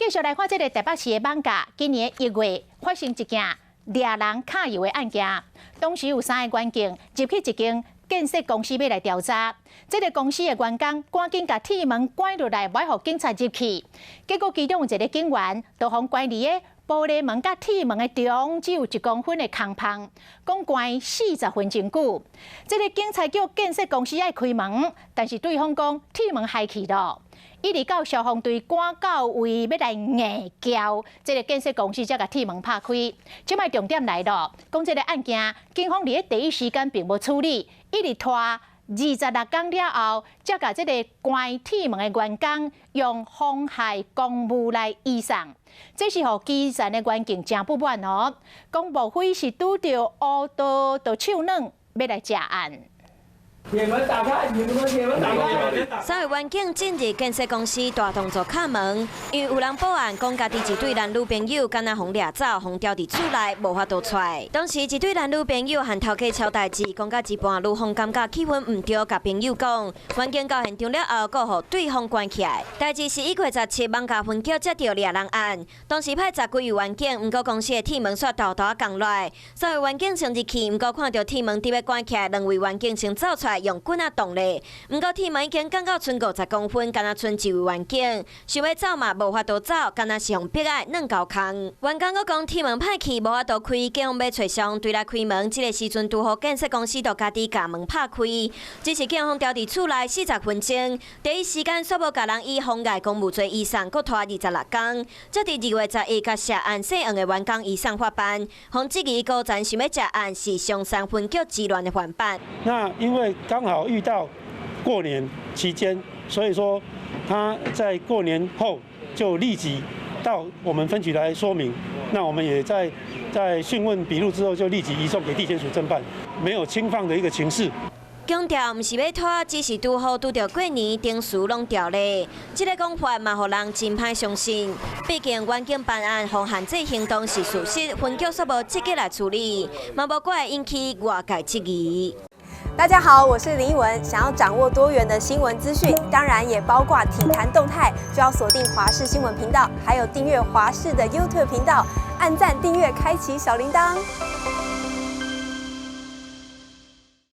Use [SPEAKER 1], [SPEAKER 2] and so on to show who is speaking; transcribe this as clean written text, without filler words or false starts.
[SPEAKER 1] 續來看這个台北市的艋舺，今年1月發生一件掠人揩油的案件。當時有三个員警入去一間建設公司欲來調查，這个公司的員工趕緊共鐵門關落來，袂予警察入去。結果其中有一个警員就予關佇个玻璃門佮鐵門的中只有1公分的空縫，講關40分鐘久。這个警察叫建設公司愛開門，但是對方講鐵門害去囉。一直到消防隊趕到位欲來硬撬，這个建設公司才共鐵門拍開。這擺重點來囉，講這个案件，警方佇咧第一時間並無處理，一直拖26工了後，才共這个關鐵門的員工用妨害公務來移送。這是予基層的員警誠不滿哦，講莫非是拄著烏道就手軟，欲來食案？
[SPEAKER 2] 鐵門打開，鐵門鐵門打開。
[SPEAKER 3] 三位員警進入建設公司大動作敲門，因為有人報案講家己一對男女朋友敢若予掠走，予牢佇厝內無法度出來。當時一對男女朋友和頭家抄代誌，講到一半，女方感覺氣氛毋對，共朋友講，員警到現場了後，閣予對方關起來。代誌是1月17，艋舺分局接著掠人案，當時派十幾位員警，毋過公司的鐵門煞沓沓降落來。三位員警先入去，毋過看著鐵門佇欲關起來，兩位員警先走出來，用棍仔擋咧，毋過鐵門已經降到賰50公分，敢若賰一位員警，想欲走嘛無法度走，敢若是予逼愛軟猴空。員工閣講鐵門歹去，無法度開，警方欲揣消防隊來開門，這个時陣拄好建設公司就家己共門拍開，只是警方牢佇厝內40分鐘，第一時間煞無共人以妨礙公務罪移送，閣拖26工，才佇2月11共涉案姓黃的員工移送法辦，予質疑高層想欲食案是松山分局之亂的範本。
[SPEAKER 4] 那因為剛好遇到過年期間，所以說他在過年後就立即到我們分局來說明。那我們也在訊問筆錄之後，就立即移送給地檢署偵辦，沒有輕放的一個情勢。
[SPEAKER 3] 強調毋是欲拖，只是拄好拄著過年，程序攏調咧。這个講法嘛，予人真歹相信。畢竟員警辦案予限制行動是事實，分局煞無積極來處理，嘛無怪引起外界質疑。
[SPEAKER 5] 大家好，我是林奕文。想要掌握多元的新聞資訊，當然也包括體壇動態，就要鎖定華視新聞頻道，還有訂閱華視的 YouTube 頻道，按讚、訂閱、開啟小鈴鐺。